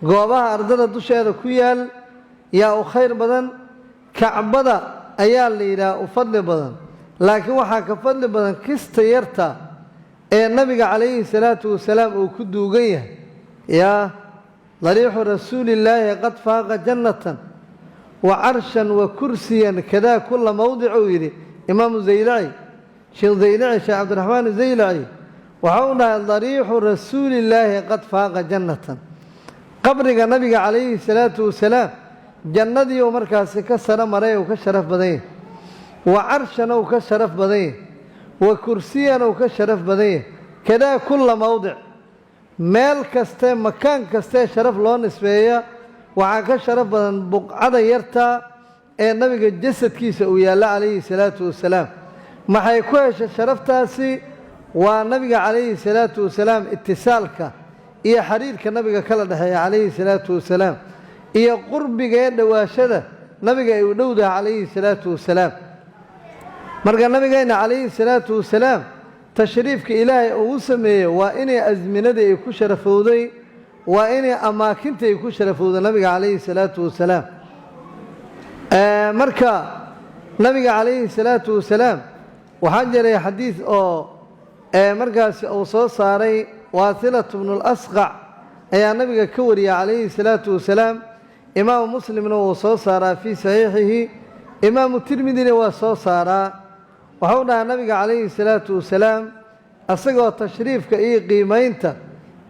Goobaha ardada dusheeda ku yaal yaa u khayr badan? Kacbada ayaa la yidhaha u fadli badan, laakiin waxaa ka fadli badan kista yarta ee nabiga calayhi salaatu wasalaam uu ku duugan yahay. Yaa dariixu rasuulillaahi qad faaqa jannatan wa carshan wa kursiyan kadaa kulla mowdic, uu yidhi Imaamu Zaylaci, Sheekh Zaylaci, Sheekh Cabdiraxmaan Zaylaci. Waxa uu dhahay: dariixu rasuulillaahi qad faaqa jannatan, qabriga nabiga calayhi salaatu wasalaam jannadii uu markaasi ka saro maray, uu ka sharaf badan yahay, wa carshan uu ka sharaf badan yahay, wa kursiyan uu ka sharaf badan yahay, kadaa kulla mowdic, meel kastee, makaan kastee sharaf loo nisbeeya waxaa ka sharaf badan buqcada yarta ee nabiga jasadkiisa uu yaallo calayhi salaatu wasalaam. Maxay ku heshay sharaftaasi? Waa nabiga calayhi salaatu wasalaam itisaalka iyo xiriirka nabiga kala dhexeeya calayhi salaatu wasalaam, iyo qurbiga ee dhowaashada nabiga ay u dhowdaha calayhi salaatu wasalaam. Marka nabigeenna calayhi salaatu wasalaam tashriifka Ilaahay uu u sameeyey waa inay asminadii ay ku sharafowday, waa inay amaakinta ay ku sharafowday nabiga calayhi salaatu wasalaam. Marka nabiga calayhi salaatu wasalaam waxaa jiray xadiis oo markaasi uu soo saaray Waasilatu bnu Lasqac ayaa nabiga ka wariyay calayhi salaatu wasalaam. Imaamu Muslimna wuu soo saaraa fii saxiixihi, Imaamu Tirmidina waa soo saaraa. Waxau dhahaa nabiga calayhi salaatu wasalaam, asagoo tashriifka iyo qiimaynta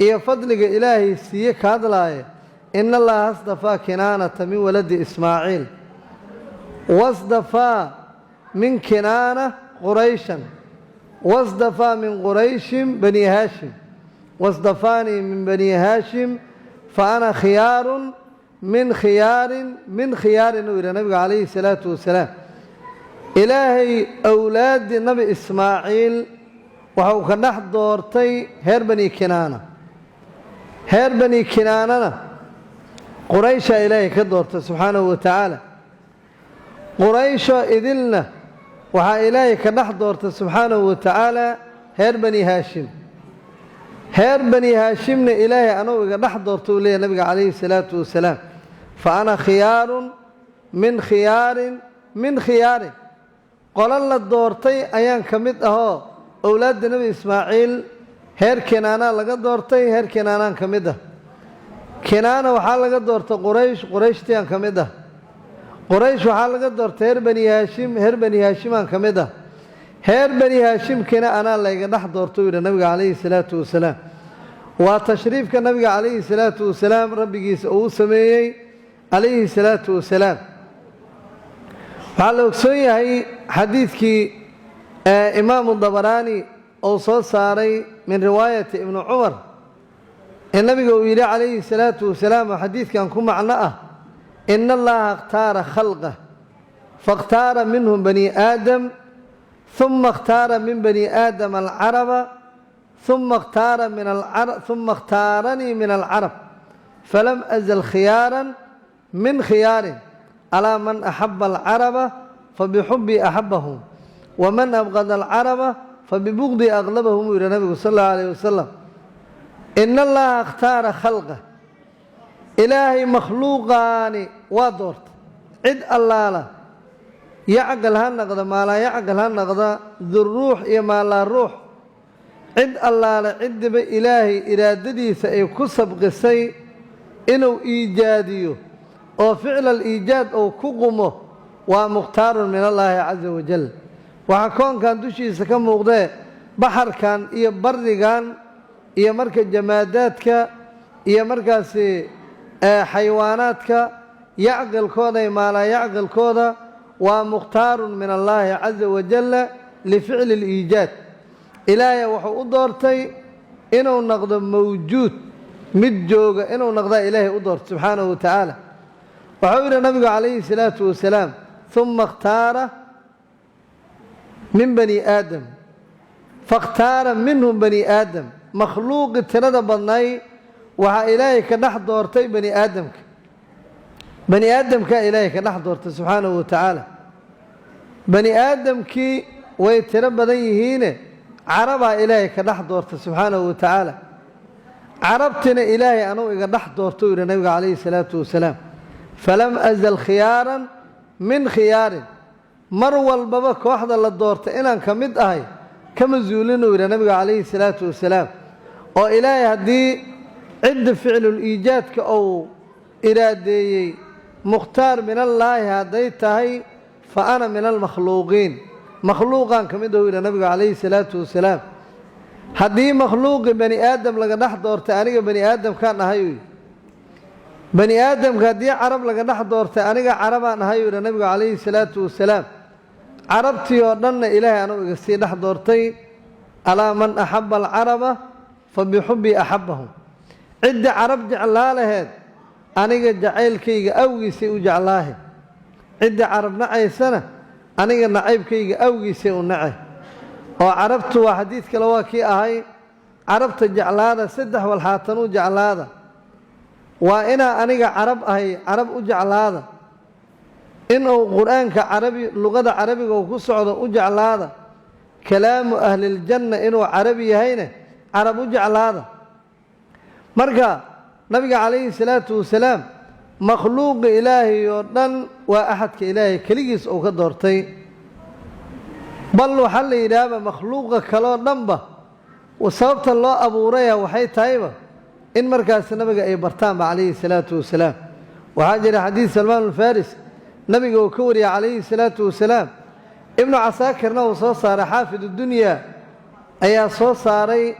iyo fadliga Ilaahay siiye ka hadlaaya: "Ina Allaha asdafaa Kinaanata min waladi Ismaaciil, wasdafaa min Kinaana Qurayshan, wasdafaa min Qurayshin Bani Haashim, wasdafaanii min Bani Haashim, fa ana khiyaarun min khiyaarin min khiyaarin," uu yidhi nabiga calayhi salaatu wasalaam. Ilaahay awlaaddii Nabi Ismaaciil waxau ka dhex doortay heer Bani Kinaana, heer Bani Kinaanana Qurayshaa Ilaahay ka doortay subxaanahu wa tacaala. Qurayshoo idilna waxaa Ilaahay ka dhex doortay subxaanahu wa tacaala heer Bani Haashim, heer Bani Haashimna Ilaahay anugu iga dhex doorta, uu leeyahy nabiga calayhi salaatu wasalaam. "Fa ana khiyaarun min khiyaarin min khiyaarin," qolo la doortay ayaan ka mid ahoo owlaadda Nebi Ismaaciil heer Kinaanaa laga doortay, heer Kinaanaan ka mid ah. Kinaana waxaa laga doortay Quraysh, Qurayshtiaan ka mid ah. Quraysh waxaa laga doortay heer Bani Haashim, heer Bani Haashimaan ka mid ah. Heer Bani Haashimkina anaa layga dhex doorta, uu yidhi nabiga calayhi salaatu wasalaam. Waa tashriifka nabiga calayhi salaatu wasalaam rabbigiisa uu sameeyey calayhi salaatu wasalaam. Waxaa la ogsoon yahay xadiidkii Imaamu Dabaraani uu soo saaray min riwaayati Ibni Cumar ee nabiga uu yidhi calayhi salaatu wasalaam, oo xadiidkan ku macno ah: "Ina Allaha ikhtaara khalqah, faاkhtaara minhum bani Aadam, uma اkhtaara min bani Aadam alcaraba, uma اkhtaaranii min alcarab, falam azal khiyaaran min khiyaarin. Alaa man axaba alcaraba fabixubbii axabahum, waman abqada alcaraba fabibugdii aqlabahum," uu yidhi nabigu sal allahu alayh wasalam. Ina Allaha ikhtaara khalqah, Ilaahay makhluuqaani waa doortay. Cid allaala, yacqal ha naqda, maalaa yacqal ha naqda, duruux iyo maalaa ruux, cid allaala ciddiba Ilaahay iraadadiisa ay ku sabqisay inuu iijaadiyo oo ficlal iijaad uu ku qumo, waa mukhtaarun min Allaahi casa wajal. Waxaa koonkan dushiisa ka muuqdee, baxarkan iyo barrigan iyo marka jamaadaadka iyo markaasi xayawaanaadka, yacqilkooda iyo maalaa yacqilkooda, waa mukhtaarun min Allaahi casa wajalla lificli aliijaad. Ilaahay wuxuu u doortay inuu noqdo mawjuud, mid jooga inuu noqdaa Ilaahay u doortay subxaanahu wa tacaala. Waxau yidhi nabigu calayhi salaatu wasalaam: "Uma اkhtaara min bani Aadam, faاkhtaara minhum bani Aadam." Makhluuqii tirada badnay waxaa Ilaahay ka dhex doortay bani Aadamka. Bani Aadamkaa Ilaahay ka dhex doortay subxaanahu wa tacaala. Bani Aadamkii way tiro badan yihiine, carabaa Ilaahay ka dhex doortay subxaanahu wa tacaala. Carabtina Ilaahay anuu iga dhex doortou yidhi nabiga calayhi salaatu wasalaam. Falam azal khiyaaran min khiyaarin, mar walbaba kooxda la doortay inaan ka mid ahay kama zuulinuu yidhi nabiga calayhi salaatu wasalaam. Oo Ilaahay haddii cidda ficlul iijaadka uu iraadeeyey mukhtaar min allaahi hadday tahay, fa ana min almakhluuqiin, makhluuqaan ka mid ou yidhi nabiga calayhi salaatu wasalaam. Haddii makhluuqi bani aadam laga dhex doortay, aniga bani aadamkaan ahay uu yidhi. Bani aadamka haddii carab laga dhex doortay, aniga carabaan ahay uu yidhi nabiga calayhi salaatu wasalaam. Carabtii oo dhanna Ilaahay anuu iga sii dhex doortay. Alaa man axabba alcaraba fa bixubbii axabbahum, ciddii carab jeclaa laheed aniga jacaylkayga awgiisay u jeclaahe, ciddii carab nacaysana aniga nacaybkayga awgiisay u nace. Oo carabtu waa xadiid kale, waa kii ahay carabta jeclaada, saddex walxaatan u jeclaada: waa inaa aniga carab ahay carab u jeclaada, inuu Qur-aanka carabi luqada carabiga uu ku socdo u jeclaada, kalaamu ahliljanna inuu carabi yahayna carab u jeclaada. Marka nabiga calayhi salaatu wasalaam makhluuqa Ilaahay oo dhan waa axadka Ilaahay keligiis uu ka doortay. Bal waxaa la yidhaahba makhluuqa kaloo dhanba sababta loo abuuraya waxay tahayba in markaas nabiga ay bartaanba calayhi salaatu wasalaam. Waxaa jira xadiid Salmaan Alfaris nabiga uu ka wariyay calayhi salaatu wasalaam, Ibnu Casaakirna uu soo saaray, Xaafid Dunya ayaa soo saaray.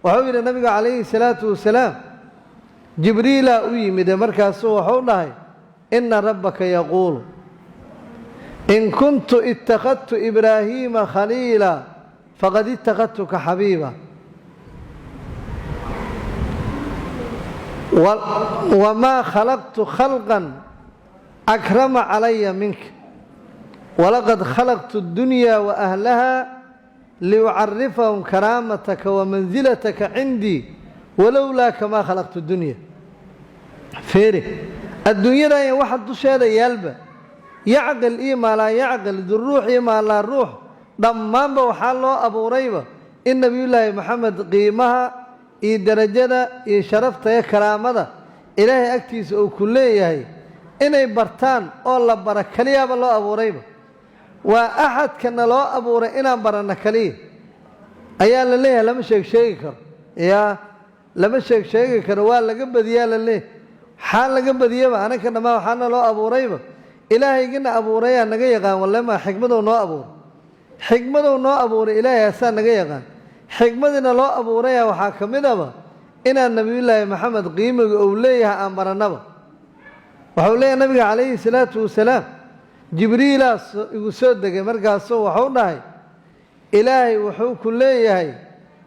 Wuxuu yidhi nabiga calayhi salaatu wasalaam, Jibriilaa u yimide, markaasuu wuxuu dhahay: "Ina rabbaka yaquulu in kuntu ittakhadtu Ibraahiima khaliila faqad ittakhadtuka xabiiba, wamaa khalaqtu khalqan akrama calaya minka, walaqad khalaqtu اddunyaa waahlaha liucarifahum karaamataka wamansilataka cindii, walowlaaka maa khalaqtu dunya." Feere, adduunyadan waxa dusheeda yaalba, yacqil iyo maalaa yacqil, duruux iyo maalaa ruux, dhammaanba waxaa loo abuurayba in Nebiyullaahi Moxamed qiimaha iyo derajada iyo sharafta iyo karaamada Ilaahay agtiisa uu ku leeyahay inay bartaan oo la bara keliyaaba loo abuurayba. Waa axadkana loo abuuray inaan baranno keliya ayaa la leeyahay. Lama sheeg sheegi karo, yaa lama sheeg sheegi karo, waa laga badiyaa la leeyahay. Xaa laga badiyaba? Anaka dhammaan waxaana loo abuurayba Ilaahaygina abuurayaa naga yaqaan. Wallema xikmadow noo abuuray, xikmadow noo abuuray Ilaahay asaa naga yaqaan. Xikmadina loo abuuraya waxaa ka mid aba inaan Nebiyullaahi Maxamed qiimiga uu leeyahay aan barannaba. Waxau leeyahay nabiga calayhi salaatu wasalaam, Jibriilaa igu soo degay, markaasuu waxuu dhahay: "Ilaahay wuxuu ku leeyahay,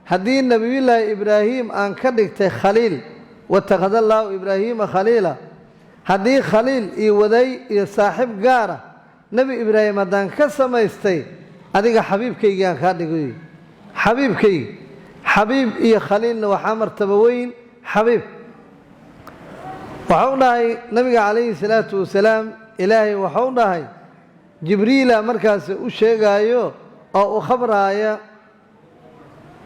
haddii Nebiyullaahi Ibraahiim aan ka dhigtay khaliil, watakhada allaahu Ibraahiima khaliila, haddii khaliil iyo waday iyo saaxiib gaara Nebi Ibraahim haddaan ka samaystay, adiga xabiibkaygii aan kaa dhigay." Xabiibkaygi, xabiib iyo khaliilna waxaa martaba weyn xabiib. Waxau dhahay nabiga calayhi salaatu wasalaam, Ilaahay waxau dhahay, Jibriila markaas u sheegaayo oo u khabraaya,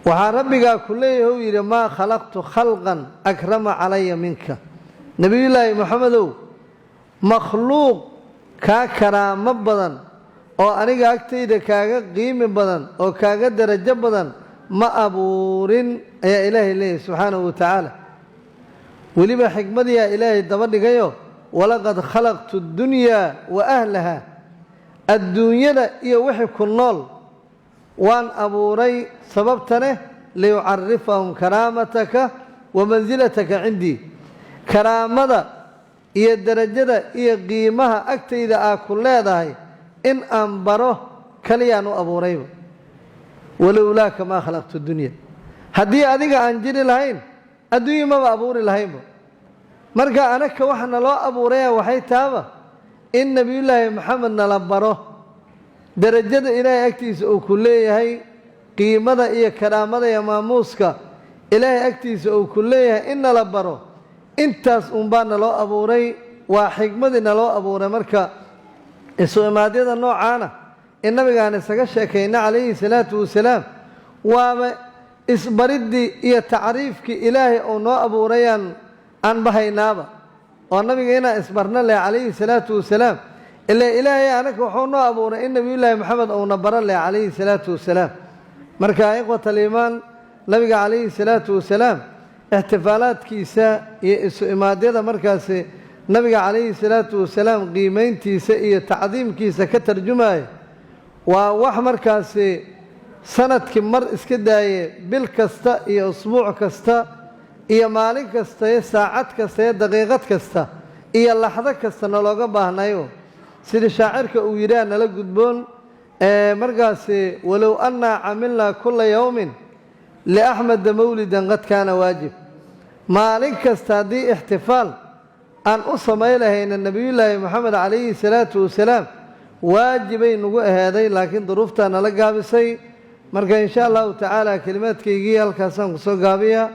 waxaa rabbigaa ku leeyahay, uu yidhi: "Maa khalaqtu khalqan akrama calaya minka." Nebiyullaahi Moxamedow, makhluuq kaa karaamo badan oo aniga agtayda kaaga qiimi badan oo kaaga darajo badan ma abuurin, ayaa Ilaahay leeyahay subxaanahu wa tacaala. Weliba xikmadiyaa Ilaahay daba dhigayo: "Walaqad khalaqtu اddunyaa wa ahlaha", adduunyada iyo wixii ku nool waan abuuray, sababtane "liyucarifahum karaamataka wa mansilataka cindii", karaamada iyo derajada iyo qiimaha agtayda aa ku leedahay in aan baro kaliyaan u abuurayba. "Walowlaaka maa khalaqtu dunya", haddii adiga aan jiri lahayn adduunya maba abuuri lahaynba. Marka anaka waxa naloo abuuraya waxay taaba in Nebiyullaahi Maxamed nala baro derajada Ilaahay agtiisa uu ku leeyahay, qiimada iyo karaamada iyo maamuuska Ilaahay agtiisa uu ku leeyahay in nala baro. Intaas uunbaa naloo abuuray, waa xikmadii naloo abuuray. Marka isu imaadyada noocaana in nabigaan isaga sheekayna calayhi salaatu wasalaam waaba Isbariddii iyo tacriifkii Ilaahay uu noo abuurayaan aan bahaynaaba oo nabiga inaan isbarno leh calayhi salaatu wasalaam. Ilaa Ilaahay anaga wuxuu noo abuuray in Nabiyullaahi Maxamed uuna baro leh calayhi salaatu wasalaam. Marka, ikhwat aliimaan, nabiga calayhi salaatu wasalaam ixtifaalaadkiisa iyo isu imaadyada markaasi nabiga calayhi salaatu wasalaam qiimayntiisa iyo tacdiimkiisa ka tarjumaya waa wax markaasi sanadkii mar iska daaye, bil kasta iyo usbuuc kasta iyo maalin kasta iyo saacad kasta iyo daqiiqad kasta iyo laxdo kasta nalooga baahnayo. Sida shaacirka uu yidhaah nala gudboon markaasi: "Walow annaa camilnaa kulla yowmin liAxmeda mawlidan qad kaana waajib." Maalin kasta haddii ixtifaal aan u samay lahayna Nebiyullaahi Moxamed calayhi salaatu wasalaam, waajibay nagu aheeday, laakiin duruuftaa nala gaabisay. Marka, insha Allahu tacaala, kelimaadkaygii halkaasaan kusoo gaabiya.